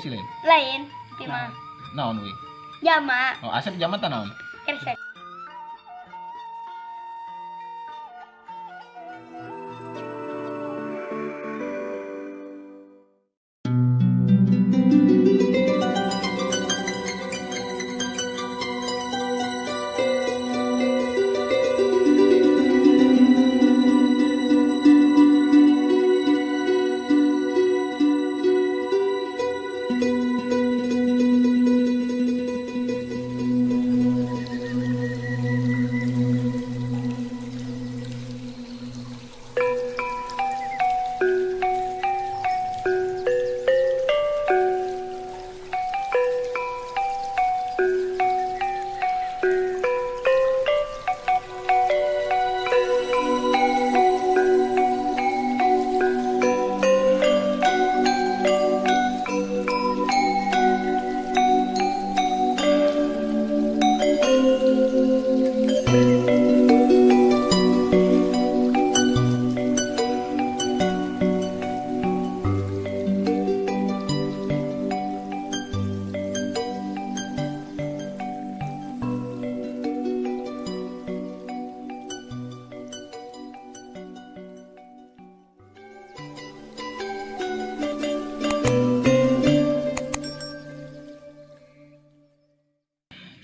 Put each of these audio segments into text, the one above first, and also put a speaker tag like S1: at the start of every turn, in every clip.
S1: polisi lain?
S2: Lain, tapi mah.
S1: Naon we?
S2: Jama.
S1: Oh, Asep jama teh naon?
S2: Kersek.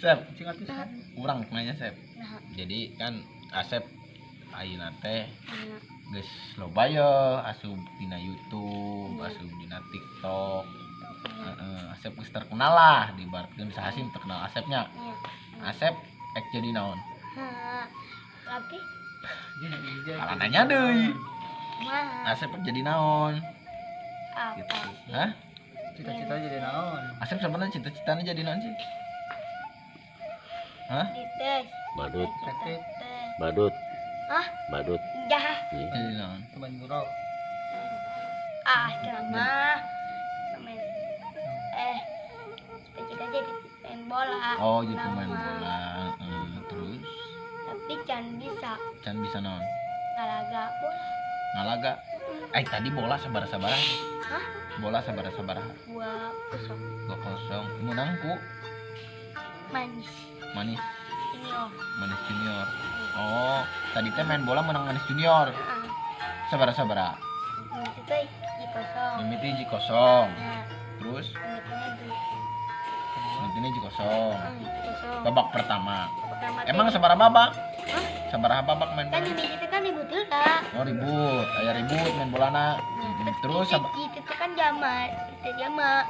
S1: Sep, urang nanya Sep. Jadi kan Asep ayeuna teh geus loba ye asup dina YouTube, asup dina TikTok. Heeh, Asep geus terkenal lah di ibaratkeun saha sih terkenal Asepnya. Asep ek jadi naon?
S2: Tapi
S1: kalah nanya deui. Asep ek jadi naon?
S2: Apa?
S1: Gitu. Hah?
S3: Cita-cita jadi naon?
S1: Asep sebenarnya cita-citanya jadi naon sih? Hah?
S4: Badut. Badut.
S2: Hah?
S4: Badut.
S2: Jah.
S1: Jadi naon?
S3: Teman buruk.
S2: Ah, drama. Main. Cita-cita jadi pemain bola.
S1: Oh, jadi pemain bola. Terus?
S2: Tapi can bisa.
S1: Can bisa naon?
S2: Ngalaga bola.
S1: Ngalaga. Tadi bola sabar-sabar.
S2: Hah?
S1: Bola sabar-sabar.
S2: 2-0.
S1: 2-0. Menang ku
S2: Manis.
S1: Manis
S2: Junior.
S1: Manis Junior. Oh, tadi teh main bola menang Manis Junior. Sabaraha-sabaraha.
S2: Mimiti teh 1-0.
S1: Mimiti 1-0. Terus? Mimitinya 1-0. Babak pertama. Emang sabaraha babak?
S2: Hah?
S1: Sabaraha babak main bola?
S2: Kan mimiti teh kan ribut heula.
S1: Oh, ribut. Aya ribut main bolana. Terus
S2: itu kan jama, itu jama.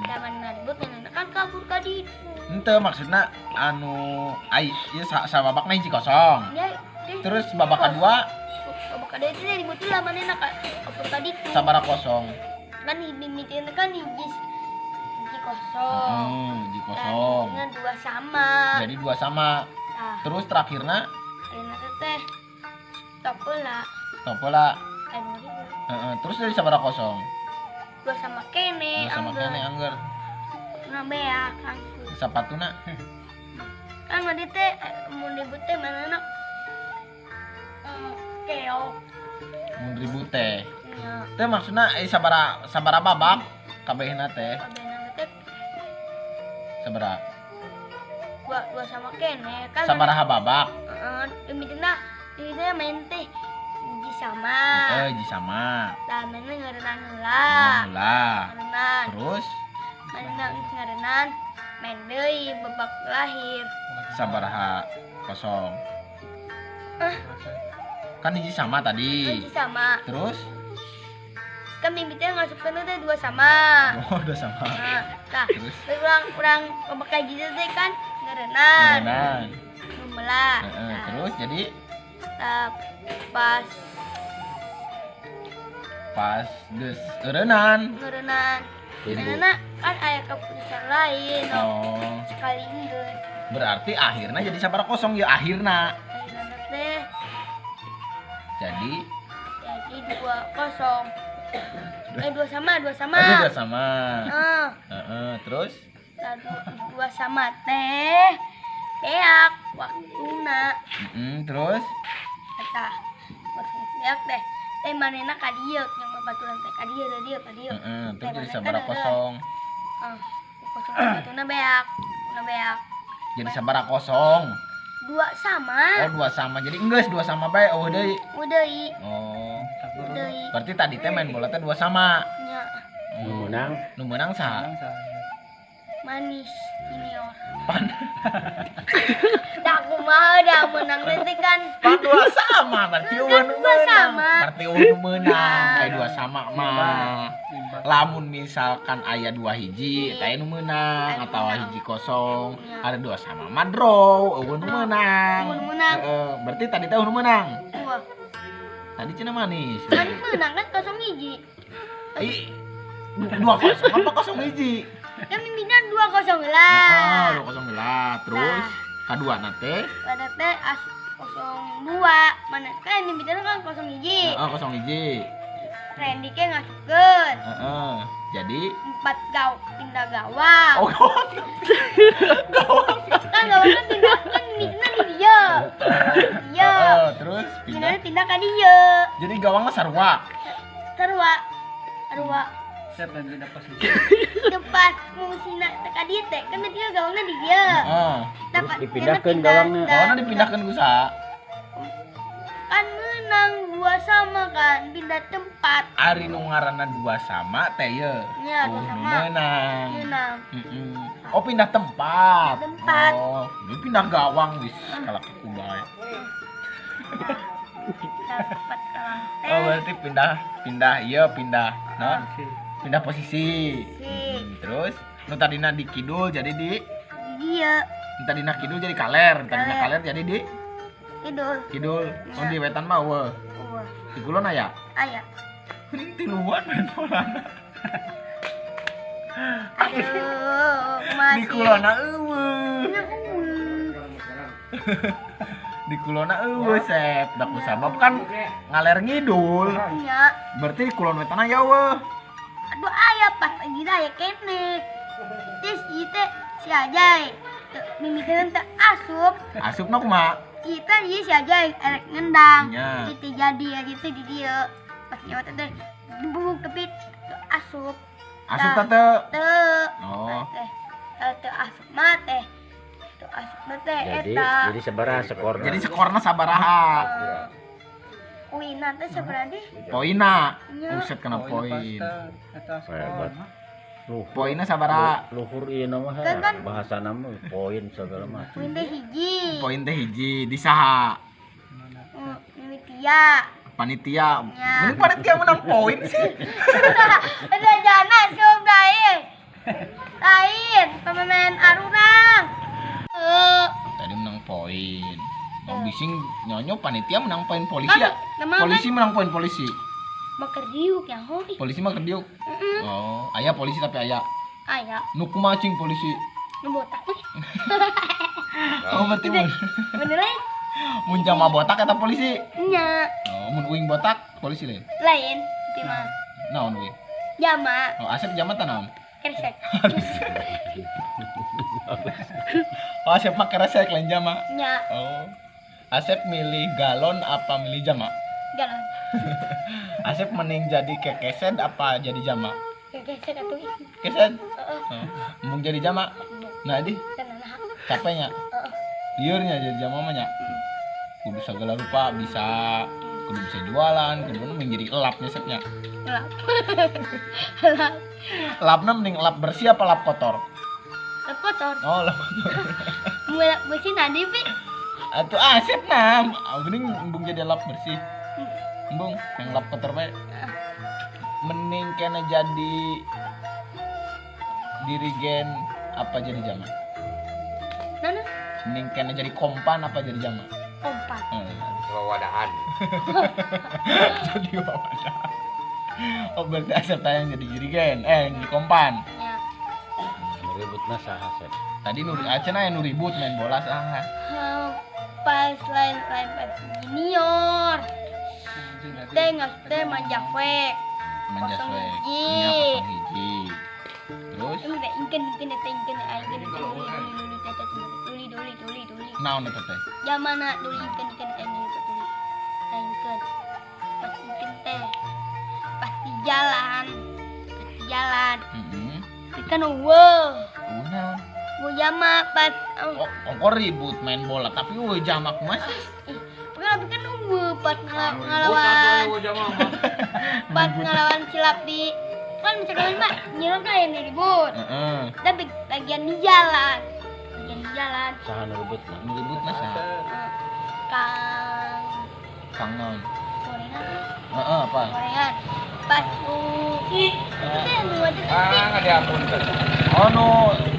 S2: Zaman ribut kan kabur ka ditu.
S1: Henteu maksudna anu ai ieu sababakna 1-0.
S2: Ya,
S1: terus babak kedua
S2: babak kedua itu ribut heula manehna ka kabur ka ditu.
S1: Sabaraha kosong?
S2: Kan mimitina kan 1-0.
S1: 1-0.
S2: Nah, 2 sama.
S1: Jadi 2 sama.
S2: Nah.
S1: Terus terakhirna?
S2: Ayeuna teh stop heula.
S1: Stop heula. Heeh, terus dari sabaraha kosong?
S2: 2 sama kene.
S1: 2 sama kene angger.
S2: Nah, beak langsung.
S1: Sapatuna.
S2: Kan mandi teh mun ribut teh manehna keok.
S1: Mun ribut teh.
S2: Nya.
S1: Teh maksudna sabaraha babak kabehna teh?
S2: Kabehna teh
S1: sabaraha?
S2: 2 sama kene kan.
S1: Sabaraha babak?
S2: Heeh, mimitina main teh hiji sama.
S1: Hiji sama.
S2: Tah mainna ngarenan heula.
S1: Heula. Terus
S2: mainna ngarenan main deui babak lahir.
S1: Sabaraha kosong? Kan hiji sama tadi.
S2: Hiji sama.
S1: Terus?
S2: Kan mimitinya ngasupkeun teh 2 sama.
S1: Oh, 2 sama.
S2: Nah,
S1: terus
S2: urang babak hiji teh kan ngarenan.
S1: Ngarenan.
S2: Mula.
S1: Heeh, terus jadi
S2: pas
S1: geus eureunnan.
S2: Eureunnan. Karena kan aya keputusan lain.
S1: Oh.
S2: Sekali geus.
S1: Berarti akhirnya jadi sabaraha kosong ya akhirna.
S2: Akhirna teh
S1: jadi
S2: 2-0. 2 sama, 2 sama.
S1: Oh, 2 sama.
S2: Heeh.
S1: Heeh, terus?
S2: 2 sama teh. Beak waktuna.
S1: Terus?
S2: Eta. Beak teh. Teh manehna ka dieu yang babaturan teh ka dieu ka dieu ka dieu.
S1: Heeh, terus jadi sabaraha kosong.
S2: Batuna beak, una beak.
S1: Jadi sabaraha kosong?
S2: 2 sama.
S1: Oh, 2 sama. Jadi enggeus 2 sama bae eueuh deui.
S2: Eueuh deui.
S1: Oh.
S2: Deui.
S1: Berarti tadi teh main bola teh 2 sama.
S2: Nya.
S4: Nu meunang?
S1: Nu meunang saha?
S2: Manis junior.
S1: Pan.
S2: Dah kumaha dah menang teh kan.
S1: Pan 2 sama berarti eueuh nu meunang. Berarti eueuh nu meunang. Aya 2 sama mah. Lamun misalkan aya 2 hiji eta nu meunang atawa 1-0, ada 2 sama mah draw, eueuh nu meunang. Heeh, berarti tadi teh nu meunang. Tadi cenah manis.
S2: Manis meunang kan 0-1.
S1: Ih, 2-0 apa 0-1?
S2: Kan mimpinya 2-0 lah.
S1: Oh, 2-0 lah. Terus kadua na teh?
S2: Kada teh 0-2. Mana kan mimpinya kan 0-1.
S1: Heeh, 0-1.
S2: Randy ke ngasupkeun.
S1: Heeh. Jadi
S2: 4 gaw pindah gawang.
S1: Oh, gawang. Gawang.
S2: Kan gawangnya pindah kan mimpinya di dia. Iya.
S1: Heeh, terus pindah
S2: ke dia.
S1: Jadi gawangnya sarua.
S2: Sarua. Sarua.
S3: Siap dan pindah posisi.
S2: Tempat fungsina teka dia teh kan nanti gawangnya di dia.
S1: Heeh.
S4: Terus dipindahkeun gawangnya.
S1: Gawangnya dipindahkeun ku saha?
S2: Kan menang 2 sama kan pindah tempat.
S1: Ari nu ngaranna 2 sama teh ye.
S2: Nya, 2 sama.
S1: Menang.
S2: Menang.
S1: Heeh. Oh, pindah tempat.
S2: Tempat.
S1: Oh, ini pindah gawang wis kalah ku bae.
S2: Tempat gawang teh.
S1: Oh, berarti pindah ieu pindah. Naon? Pindah posisi. Terus nu tadina di kidul jadi di
S2: dia.
S1: Nu tadina kidul jadi kaler, tadina kaler jadi di
S2: kidul.
S1: Kidul. Oh, di wetan mah eueuh.
S2: Eueuh.
S1: Di kulon aya?
S2: Aya.
S1: Geuning tiluan main bola.
S2: Aduh, masih.
S1: Di kulona eueuh. Di kulona eueuh sep. Da ku sabab kan ngaler ngidul.
S2: Nya.
S1: Berarti di kulon wetan aya eueuh.
S2: Aduh aya pas lagi aya kene. Terus ieu teh si Ajay mimiteun teh asup.
S1: Asupna kumaha?
S2: Kita ieu si Ajay erek ngendang.
S1: Nya.
S2: Kitu jadi kitu di dieu. Pas nyawa teh dibubuk tepi asup.
S1: Asup teh teu?
S2: Teu.
S1: Oh.
S2: Teh teu asup mah teh. Teu asup mah teh eta.
S4: Jadi sabaraha skorna?
S1: Jadi skorna sabaraha?
S2: Poina teh sabaraha deh?
S1: Poina. Buset kena poin.
S4: Hebat.
S1: Poinna sabaraha?
S4: Luhur ieu mah bahasana mah poin segala macam.
S2: Poin teh hiji.
S1: Poin teh hiji di saha?
S2: Panitia.
S1: Panitia. Mending panitia menang poin sih.
S2: Ada jana asup lain. Lain pemain arurang.
S1: Tadi menang poin. Mau bising nyonyo panitia menang poin polisi ya? Polisi menang poin polisi.
S2: Maker diuk ya hoi.
S1: Polisi mah kerdiuk. Oh, aya polisi tapi aya.
S2: Aya.
S1: Nu kumaha cing polisi?
S2: Nu botak.
S1: Oh, berarti mun.
S2: Bener lain.
S1: Mun jama botak eta polisi?
S2: Nya.
S1: Oh, mun uing botak polisi lain.
S2: Lain, itu mah.
S1: Naon uing?
S2: Jama.
S1: Oh, Asep jama teh naon?
S2: Keresek.
S1: Oh, Asep mah keresek lain jama.
S2: Nya.
S1: Oh. Asep milih galon apa milih jama?
S2: Galon.
S1: Asep mending jadi kekeset apa jadi jama?
S2: Kekeset atuh.
S1: Keset?
S2: Heeh.
S1: Oh. Embung jadi jama? Nah, di. Capeknya?
S2: Heeh.
S1: Liurnya jadi jama mah nya. Kudu segala rupa bisa, kudu bisa jualan, kudu mending jadi elapnya sepnya.
S2: Elap. Elap.
S1: Lapna mending lap bersih apa lap kotor?
S2: Lap kotor.
S1: Oh, lap kotor.
S2: Mau lap bersih nanti, Pi.
S1: Atuh Asep nah, mending embung jadi lap bersih. Embung yang lap kotor bae. Mending kena jadi dirigen apa jadi jama?
S2: Nana?
S1: Mending kena jadi kompan apa jadi jama?
S2: Kompan.
S5: Wawadahan.
S1: Jadi wawadahan. Oh, berarti Asep tayang jadi dirigen, jadi kompan.
S2: Ya.
S4: Ributna saha Asep?
S1: Tadi nu Aceh aya nu ribut main bola saha?
S2: Pas lain pas junior. Teh ngas teh manjawek.
S1: Manjawek. Nya 0-1. Terus
S2: ini teh ingkeun teh ingkeun aing duli teh duli duli duli duli.
S1: Naon eta teh?
S2: Jamana duli ingkeun teh duli. Teh ingkeun. Pas ingkeun teh. Pas di jalan. Pas di jalan.
S1: Heeh.
S2: Kan eueuh.
S1: Eueuh naon?
S2: Eueuh jamak pas
S1: ongkor ribut main bola tapi eueuh jamak mah sih.
S2: Tapi kan eueuh pas ngelawan. Pas ngelawan silap di kan misalkan mah nyirap lah yang ribut.
S1: Heeh.
S2: Tapi bagian di jalan. Bagian di jalan.
S4: Saha nu ribut lah?
S1: Nu ribut mah saha?
S2: Kang
S1: Kang naon?
S2: Gorengan.
S1: Heeh, apa?
S2: Gorengan. Pas itu teh nu teh.
S5: Ah, diapunten.
S1: Oh, nu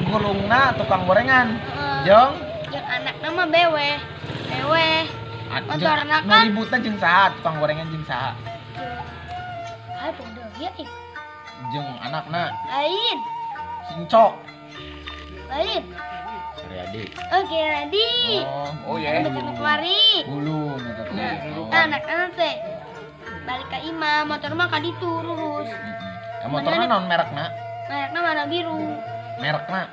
S1: gulungna tukang gorengan. Jeung
S2: jeung anakna mah bewe. Bewe. Motorna
S1: nu
S2: kan
S1: ributna jeung saha? Tukang gorengan jeung saha?
S2: Ah, bodoh ya ih.
S1: Jeung anakna.
S2: Lain.
S1: Sincok.
S2: Lain.
S4: Riyadi.
S2: Oke, Riyadi.
S5: Oh, iya.
S2: Betul kemari.
S1: Gulung eta teh.
S2: Anak-anak teh balik ke imah, motor mah ka ditu lurus.
S1: Heeh. Motorna naon merekna?
S2: Merekna warna biru.
S1: Merekna?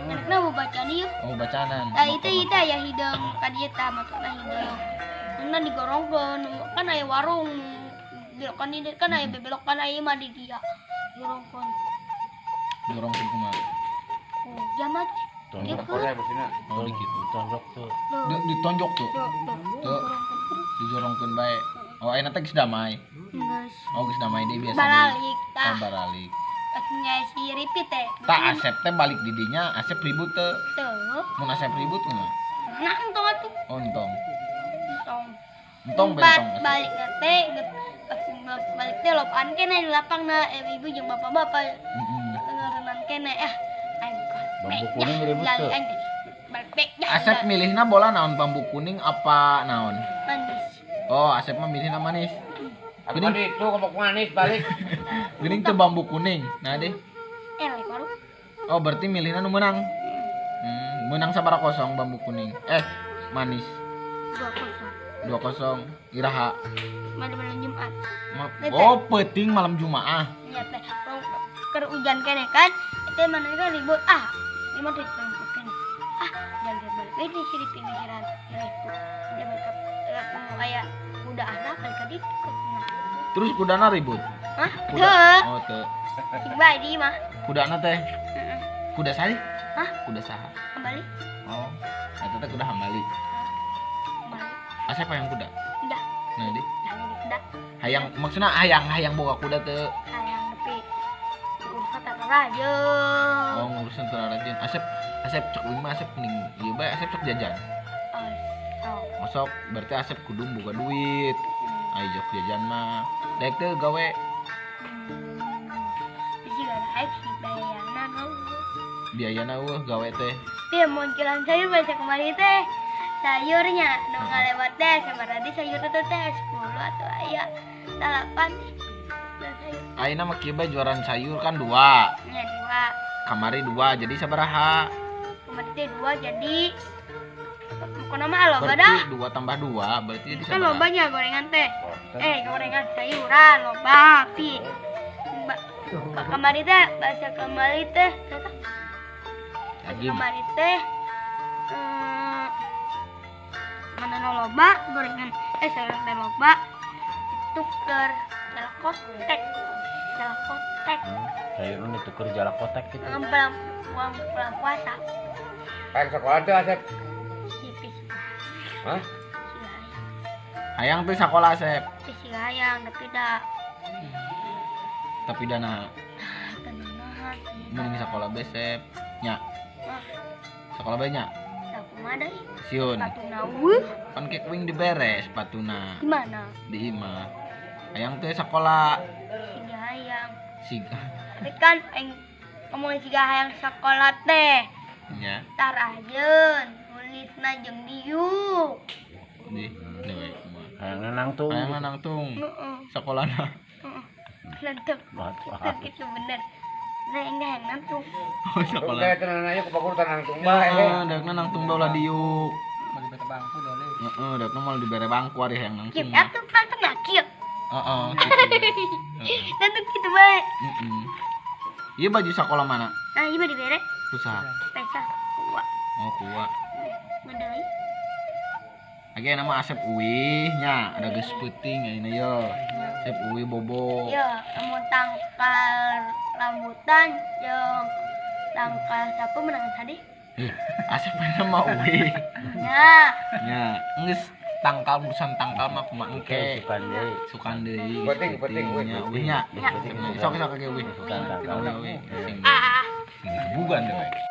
S2: Merekna mau bacaan ieu.
S1: Oh, bacaanan.
S2: Tah itu ieu teh aya hideung ka dieu tah motorna hideung. Nuna digorongkeun, kan aya warung belokan ieu kan aya bebelokan aya mah di dia. Digorongkeun.
S1: Digorongkeun kumaha?
S2: Oh, jamak.
S4: Tonjok.
S1: Oh, gitu.
S4: Ditonjok tuh.
S1: Ditonjok tuh. Tuh. Dijorongkeun bae. Oh, ayeuna teh geus damai.
S2: Geus.
S1: Oh, geus damai deui biasa.
S2: Baralik tah.
S1: Oh, baralik.
S2: Pas si Ripi teh.
S1: Tah Asep teh balik di dinya, Asep ribut teu.
S2: Teu.
S1: Mun Asep ribut kumaha?
S2: Nah, entong atuh.
S1: Oh, entong.
S2: Entong.
S1: Entong bentong.
S2: Balik teh pas balik teh lopaan keneh di lapangna ibu jeung bapak-bapak.
S1: Heeh.
S2: Ngarenan keneh ah.
S4: Bambu kuning ribut tuh.
S1: Asep milihna bola naon, bambu kuning apa naon?
S2: Manis.
S1: Oh, Asep mah milihna manis.
S5: Geuning itu kelompok manis balik.
S1: Geuning teu bambu kuning. Nah deh.
S2: Elek baru.
S1: Oh, berarti milihna nu meunang. Meunang sabaraha kosong bambu kuning? Manis.
S2: 2-0.
S1: 2-0. Iraha.
S2: Malam Jumat.
S1: Oh, peuting malam Jumaah.
S2: Iya teh. Keur hujan keneh kan, teh mana kan ribut ah. Lima duit bambu kuning. Ah, jangan balik ini si Ripi mikiran. Itu. Dia balik aya kuda anak balik ka ditu.
S1: Terus kudana ribut?
S2: Hah?
S1: Kuda. Oh, teu.
S2: Cing bae di mah.
S1: Kudana teh.
S2: Heeh.
S1: Kuda saha?
S2: Hah?
S1: Kuda saha?
S2: Hambali.
S1: Oh, eta teh kuda hambali.
S2: Hambali.
S1: Asep hayang kuda?
S2: Kuda.
S1: Nah, di.
S2: Kuda.
S1: Hayang maksudna hayang boga kuda teu?
S2: Hayang nepi. Urusan tara rajin.
S1: Oh, ngurusan tara rajin. Asep Asep cek uing mah Asep mending ieu bae Asep cek jajan.
S2: Oh.
S1: Osok berarti Asep kudu boga duit. Ayo jok jajan mah. Daek teu gawe.
S2: Bisi daek sih biayana eueuh.
S1: Biayana eueuh gawe teh.
S2: Ieu mun jalan sayur baca kemari teh. Sayurnya nu ngalewat teh sabaraha di sayur teh teh 10 atau aya 8.
S1: Ayeuna mah kieu bae jualan sayur kan 2.
S2: Nya 2.
S1: Kamari 2 jadi sabaraha?
S2: Kamari teh 2 jadi pokoknya mah loba dah.
S1: Berarti 2 tambah 2 berarti jadi
S2: kan lobanya gorengan teh. Gorengan sayuran loba pi. Kamari teh bahasa kamari teh. Kamari teh mana loba gorengan sayuran teh loba tuker jalak kotek. Jalak kotek.
S4: Sayuran dituker jalak kotek gitu.
S2: Uang bulan puasa.
S5: Pengen sekolah tuh Asep. Hah?
S1: Hayang tuh sekolah Asep.
S2: Si hayang tapi da.
S1: Tapi dana. Mending sekolah besep nya. Sekolah banyak.
S2: Kumaha deui?
S1: Siun.
S2: Sepatuna eueuh.
S1: Kan kek wing diberes sepatuna.
S2: Di mana?
S1: Di imah. Hayang teh sekolah.
S2: Siga hayang.
S1: Siga.
S2: Tapi kan aing ngomong siga hayang sekolah teh.
S1: Nya.
S2: Tar ajeun nulisna jeung diuk.
S1: Di dewe kumaha.
S4: Hayang nangtung.
S1: Hayang nangtung.
S2: Heeh.
S1: Sekolahna.
S2: Heeh. Nangtung. Gitu bener. Nah, ini hayang nangtung.
S1: Oh, sekolah.
S5: Udah tenang aja ku pakur nangtung bae.
S1: Heeh, dakna nangtung bae ulah diuk.
S3: Mau dibere bangku dole.
S1: Heeh, dakna moal dibere bangku ari hayang nangtung.
S2: Kieu atuh nangtung na kieu.
S1: Heeh, gitu.
S2: Nangtung kitu bae.
S1: Heeh. Ieu baju sekolah mana?
S2: Nah, ieu dibere.
S1: Usaha.
S2: Pesa kuat.
S1: Oh, kuat.
S2: Medeui.
S1: Age nama Asep uih nya, ada geus peuting ayeuna ye. Sep uwi bobo.
S2: Ya, lamun tangkal rambutan jeung tangkal sapu menang tadi.
S1: Asep mah uwi.
S2: Nya.
S1: Nya, geus tangkal urusan tangkal mah kumaha engke.
S4: Sukan deui.
S1: Sukan deui.
S5: Penting uwi.
S1: Nya uwi nya.
S2: Nya.
S1: Sok sok ge uwi.
S4: Sukan tangkal.
S1: Uwi. Sing
S2: Ah.
S1: sing digebugan deui.